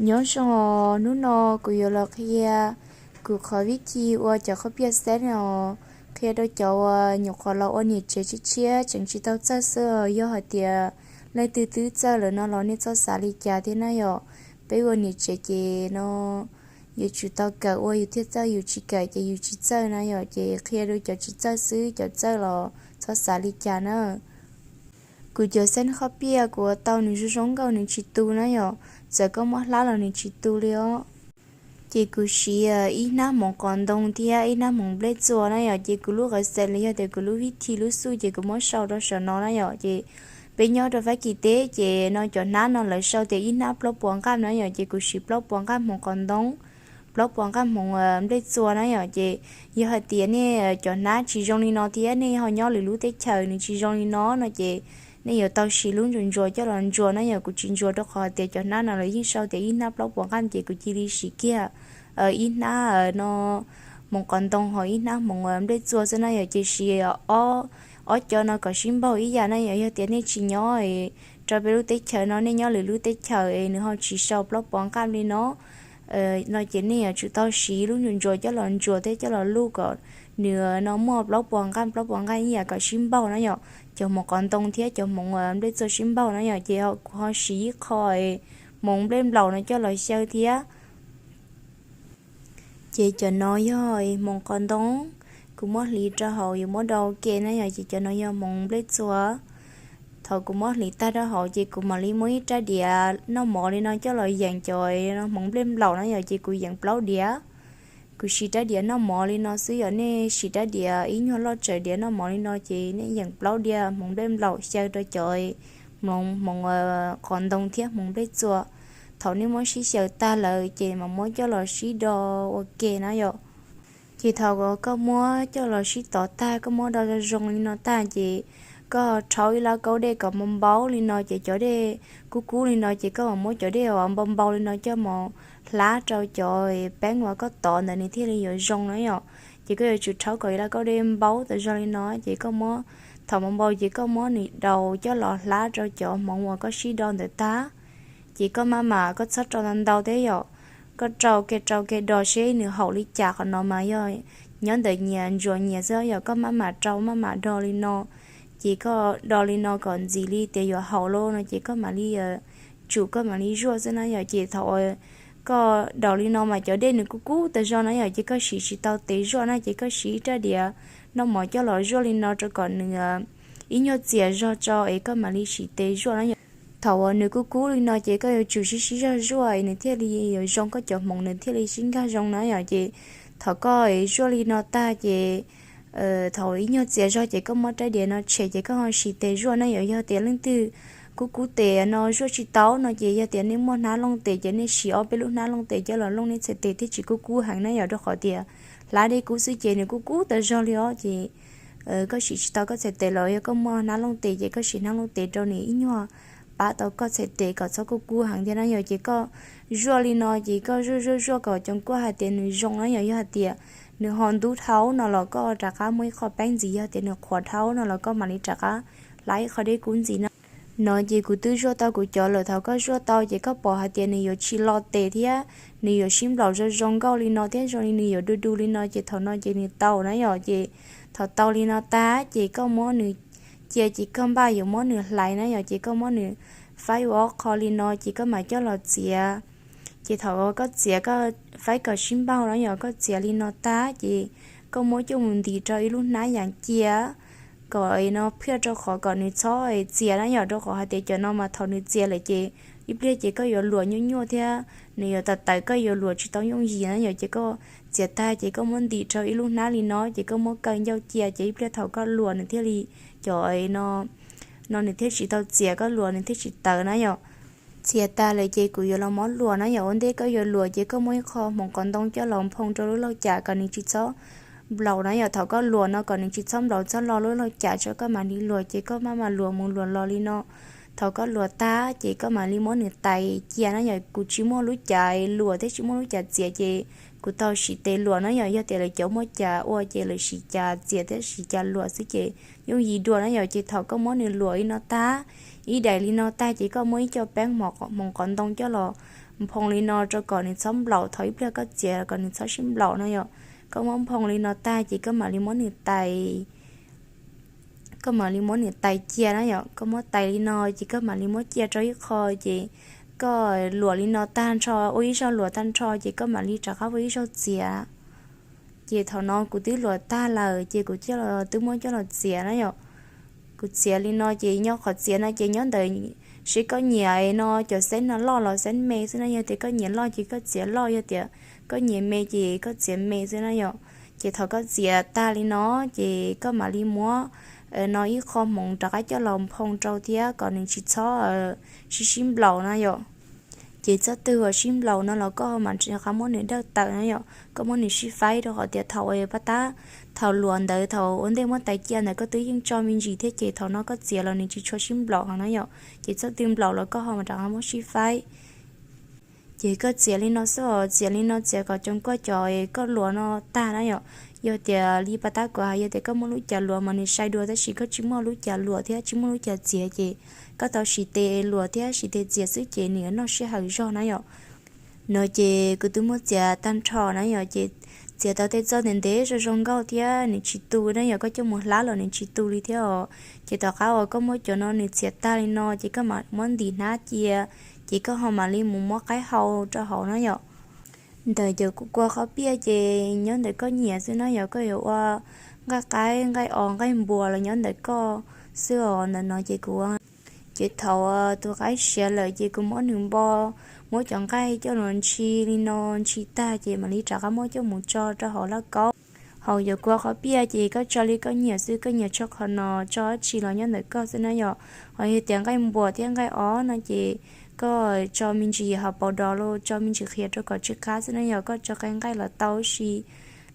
Nyob zoo, hnub no kuv yuav los qhia kuv qhov vib thi ua cov qhob piaj xeeb os, qhia rau cov uas nyuam qhuav los ua niam tsev tshiab tshiab tseem tsis tau txawj xwb. Yog hais tias leej twg twb txawj lawm no los nej txhob xav li cas thiab na yom. Peb ua niam tsev ces no yuav tsum tau kawm ua yus thiaj txawj, yus tsis kawm ces yus tsis txawj na yom. Ces qhia rau cov tsis txawj xwb, cov txawj los txhob xav li cas na. Kuv cov xeeb qhob piaj kuv ua tau nws zoo zoo nkauj, nws tsis tu na yom, txawm koj muab hlab los nws tsis tu li os. Ces kuv siv ib hnab hmoov qos ntoo thiab ib hnab hmoov nplej txua na yom. Ces kuv lub qhov xeem los yog tias kuv lub vib thi lub xuj ces kuv muab sau rau saum no na yom. Ces peb nyob rau Fab Kis teb ces no cov hnab no lawv sau tias ib hnab plaub puas nqaj na yom. Ces kuv siv plaub puas nqaj hmoov qos ntoo, plaub puas nqaj hmoov nplej txua na yom. Ces yog hais tias nej cov hnab tsis zoo li no thiab nej ho nyob lwm lub teb chaws nws tsis zoo li no no ces nej yuav tau siv lub ntsuas ntsuas coj los ntsuas na yom. Kuv tsis ntsuas rau qhov hais tias cov hnab no lawv yeej sau tias ib hnab plaub puas nqaj ces kuv cia li siv kiag ib hnab no hmoov qos ntoo ho ib hnab hmoov nplej txua xwb na yom. Ces siv ob, ob cov no kom sib npaug ib yam na yom. Yog tias nej tsis nyob rau peb lub teb chaws no, nej nyob lwm lub teb chaws es nws ho tsis sau plaub puas nqaj li no no ces nej yuav tsum tau siv lub ntsuas ntsuas coj los ntsuas thiab coj los luj kom nws no muaj plaub puas nqaj plaub puas nqaj ib yam kom sib npaug na yom. Cov hmoov qos ntoo thiab cov hmoov nplej txua sib npaug na yom. Ces kuv ho siv ib qho hmoov nplej nplaum no coj los xyaw thiab. Ces cov no yog hmoov qos ntoo, kuv muab hliv rau hauv yuav muab do ua ke na yom. Ces cov no yog hmoov nplej txua. Thaum kuv muab hliv tag rau hauv ces kuv mam li muab ib rab diav noj mov li no coj los yeem cov hmoov nplej nplaum na yom. Ces kuv yeem plaub diav. Kuv siv rab diav noj mov li no xwb yom, nej siv rab diav ib nyuag loj tsawv diav noj mov li no ces nej yeem plaub diav hmoov nplej nplaum xyaw rau cov hmoov, hmoov qos ntoo thiab hmoov nplej txua. Thaum nej muab sib xyaw tag lawm ces mam muab coj los sib do ua ke na yom. Ces thaum koj muab coj los sib tov tag, koj muab do zoo zoo li no tag ces koj rhaub ib lab kaub dej kom npau npau li no ces cov dej kub kub li no ces koj mam muab cov dej uas npau npau li no coj mus hlab rau cov peeb uas koj tov ntawd nws thiaj li yuav zoo na yom. Ces koj yuav tsum rhaub kom ib lab kaub dej npau tas zog li no ces koj muab, thaum npau npau ces koj muab nws daus coj los hlab rau cov hmoov uas koj sib do ntawd tag. Ces koj maj mam, koj txhob rau ntau ntau thiab yom. Koj rau ke rau ke do seb nws haum li cas, qhov no mas yog nyob ntawm nyias ntsuas nyias xwb yom. Koj maj mam rau maj mam do li no, ces koj do li no kom ntxim li tias yuav haum lawm no ces koj mam li tsum koj mam li zuaj xwb na yom. Ces thaum koj daus li no mas cov dej nws kub kub tas zog na yom, ces koj siv tsis tau tes zuaj na, ces koj siv ib rab diav noj mov coj los zuaj li no rau kom nws ib nyuag txias zog tso es koj mam li siv tes zuaj na yom. Thaum uas nws kub kub li no ces koj yuav tsum sib sib zog zuaj es nws thiaj li yuav zoo, koj cov hmoov nws thiaj li sib nkag zoo na yom. Ces thaum koj zuaj li no tag ces thaum ib nyuag txias zog ces koj muab rab diav no tshem ces koj ho siv tes zuaj na yom. Yog tias leej twg kub kub tes no zuaj tsis tau no ces yog tias nej muaj hnab looj tes ces nej siv ob peb lub hnab looj tes coj los looj nej txhais tes thiaj tsis kub kub heev na yom. Rau qhov tias hlab dej kub xwb ces nws kub kub tas zog li os. Ces koj siv tsis tau koj txhais tes los yog koj muaj hnab looj tes ces koj siv hnab looj tes rau nws ib nyuag pab tau koj txhais tes kom txhob kub kub heev thiab na yom. Ces koj zuaj li no ces koj zuaj zuaj zuaj kom cov kuaj hais tias nws zoo na yom. Yog hais tias nws ho ntub dhau no los koj rov qab muaj ib qho peeb ntxiv, yog tias nws qhuav dhau no los koj mam li rov qab hlab ib qho dej kub ntxiv na. No ces kuv twb zuaj tau kuv cov lawm. Thaum koj zuaj tau ces koj pom hais tias nws yuav tsis lo tes thiab nws yuav sib nplaum zoo zoo nkauj li no thiab zoo li nws yuav du du li no ces thaum no ces nws tau na yom. Ces thaum tau li no tag ces koj muab nws cia, ces koj npaj yuav muab nws hlais na yom. Ces koj muab nws faib ua ob qho li no ces koj mam coj los txiav. Ces thaum koj txiav, koj faib kom sib npaug na yom, koj txiav li no tag ces koj muab coj mus ntim rau ib lub hnab yas cia kom no phiaj rau qhov kom nws txhob txias na yom. Rau qhov hais tias cov no mas thaum nws txias lawm ces ib pliag ces koj yuav luam nyuaj nyuaj thiab nws yuav tawv tawv, koj yuav luam tsis tau yooj yim na yom. Ces koj txiav tag ces koj muab ntim rau ib lub hnab li no ces koj muab kaw ncauj cia ces ib pliag thaum koj luam nws thiaj li, cov no, no nws thiaj tsis tau txias, koj luam nws thiaj tsis tawv na yom. Txiav tag lawm ces kuv yuav los muab luam na yom. Ua ntej koj yuav luam ces koj muab ib qho hmoov qos ntoo coj los nphoo rau lub lauj kaub kom nws tsis txhob nplaum na yom. Thaum koj luam no kom nws tsis txhob nplaum txhob lo lub lauj kaub tso koj mam li luam, ces koj maj mam luam mus luam los li no. Thaum koj luam tag ces koj mam li muab nws tais cia na yom. Kuv tsis muaj lub kaub luam thiab tsis muaj lub kaub txiav ces kuv tau siv tes luam na yom. Yog tias lawv cov muaj kaub ua ces lawv siv kaub txiav thiab siv kaub luam xwb ces yooj yim dua na yom. Ces thaum koj muab nws luam li no tag, ib daim li no tag ces koj muab ib co peeb hmoov qos ntoo coj los nphoo li no rau kom nws txhob nplaum, thaum ib pliag koj txiav kom nws txhob sib nplaum na yom. Koj muab nphoo li no tag ces koj mam li muab nws tais, koj mam li muab nws tais cia na yom. Koj muab tais li no ces koj mam li muab cia rau ib qho, ces koj luam li no tag nrho, ua ib zaug luam tag nrho ces koj mam li rov qab ua ib zaug txiav. Ces thaum no kuv twb luam tag lawm ces kuv coj los, twb muab coj los txiav na yom. Kuv txiav li no ces nyob qhov txiav no ces nyob ntawm seb koj nyiam no cov xeeb no loj los xeeb me xwb na. Yog tias koj nyiam loj ces koj txiav loj, yog tias koj nyiam me ces koj txiav me xwb na yom. Ces thaum koj txiav tag li no ces koj mam li muab no ib qho hmoov rov qab coj los nphoo rau thiab kom nws tsis txhob sib sib nplaum na yom. Ces txoj twg uas sib nplaum no los koj ho mam rov qab muab nws dawj tawm na yom, koj muab nws sib faib rau qhov tias thaum pab tab, thaum luam ntawd thaum ua ntej muab tais cia ntawd koj twb yeej tso me ntsis thiab ces thaum no koj txiav los nws tsis tshua sib nplaum heev na yom. Ces txoj twg nplaum los koj ho mam rov qab muab sib faib. Ces koj txiav li no xwb os, txiav li no txiav kom cov koj cov koj luam no tag na yom. Yog tias li pab tab kuv hais, yog tias koj muaj lub cas luam mas nws sai dua, tab sis koj tsis muaj lub cas luam thiab tsis muaj lub cas txiav ces koj tau siv tes luam thiab siv tes txiav xwb ces nws yuav noj sij hawm zog na yom. No ces kuv twb muab txiav tag nrho na yom, ces txiav tau tej txoj ntev ntev zoo zoo nkauj thiab nws tsis tu na yom, koj coj mus hlab los nws tsis tu li thiab os. Ces tom qab uas koj muab cov no nws txiav tag li no ces koj mam muab ntim hnab cia, ces koj ho mam li mus muab qaib hau rau hauv na yom. Ntawm cov kua qhob piaj ces nyob ntawm koj nyiam xwb na yom, koj yuav ua nqaij qaib, nqaij os, nqaij npua los nyob ntawm koj xwb os. Ntawm no ces kuv, ces thaum tus qaib siav lawm ces kuv muab nws npo, muab cov nqaij coj los ntshi li no, ntshi tag ces mam li rov qab muab coj mus tso rau hauv lauj kaub. Hauv cov kua qhob piaj ces koj tso li koj nyiam xwb, koj nyiam tso qhov no tso dab tsi los nyob ntawm koj xwb na yom. Ho yog tias nqaij npua thiab nqaij os no ces koj tso me ntsis hauv paus dos los tso me ntsis qhiav rau kom tsw qab xwb na yom, koj tso qee nqaij los tau si.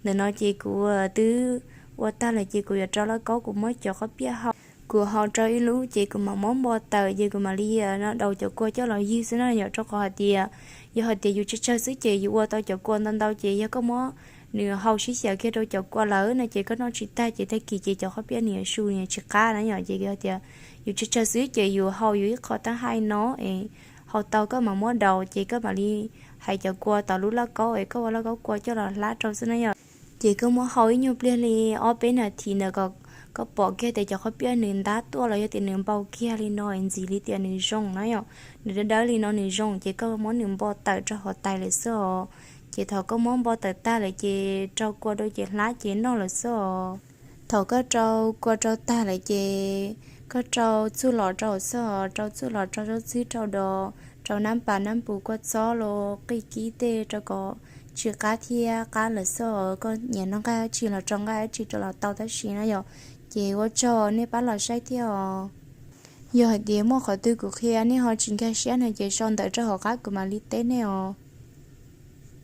Ntawm no ces kuv twb ua tag lawm ces kuv yuav rau lauj kaub kuv muab cov qhob piaj hau. Kuv hau rau ib lub ces kuv mam muab npo tawm ces kuv mam li no daus cov kua coj los ywg xwb na yom, rau qhov hais tias yog hais tias yus tsawg tsawg xwb ces yus ua tau cov kua ntau ntau ces yog koj muab nws hau sib xyaw kiag rau cov kua lawm no ces koj noj tsis tag ces tag kis ces cov qhob piaj nws yuav su nws yuav tsis qab na yom. Ces yog tias yus tsawg tsawg xwb ces yus hau yus ib qho tab haij no es hau tau koj mam muab daus ces koj mam li hais cov kua tom lub lauj kaub es koj ua lauj kaub kua coj los hlab rau xwb na yom. Ces koj muab hau ib nyuag pliag li ob peb nas this ntawd kom koj pom kiag tias cov qhob piaj nws ntab tuaj los yog tias nws npau kiag li no ntxiv li tias nws zoo na yom, nws dawb dawb li no nws zoo ces koj muab nws npo tawm rau hauv tais lawm xwb os. Ces thaum koj muab npo tawm tag lawm ces rau kua rau ces hlab ces noj lawm xwb os. Thaum koj rau kua rau tag lawm ces koj rau txuj lom rau xwb os, rau txuj lom rau zaub txhwb rau dos, rau nab pas nab pus kua txob los qij kib tej rau kom tsw qab thiab qab lawm xwb os. Koj nyiam noj nqaij dab tsi los rau nqaij dab tsi rau los tau tab sis na yom. Ces ua tsaug nej pab los saib thiab os. Yog hais tias muaj qhov twg kuv qhia nej ho tsis nkag siab no ces sau ntawv rau hauv qab kuv mam li teb nej os.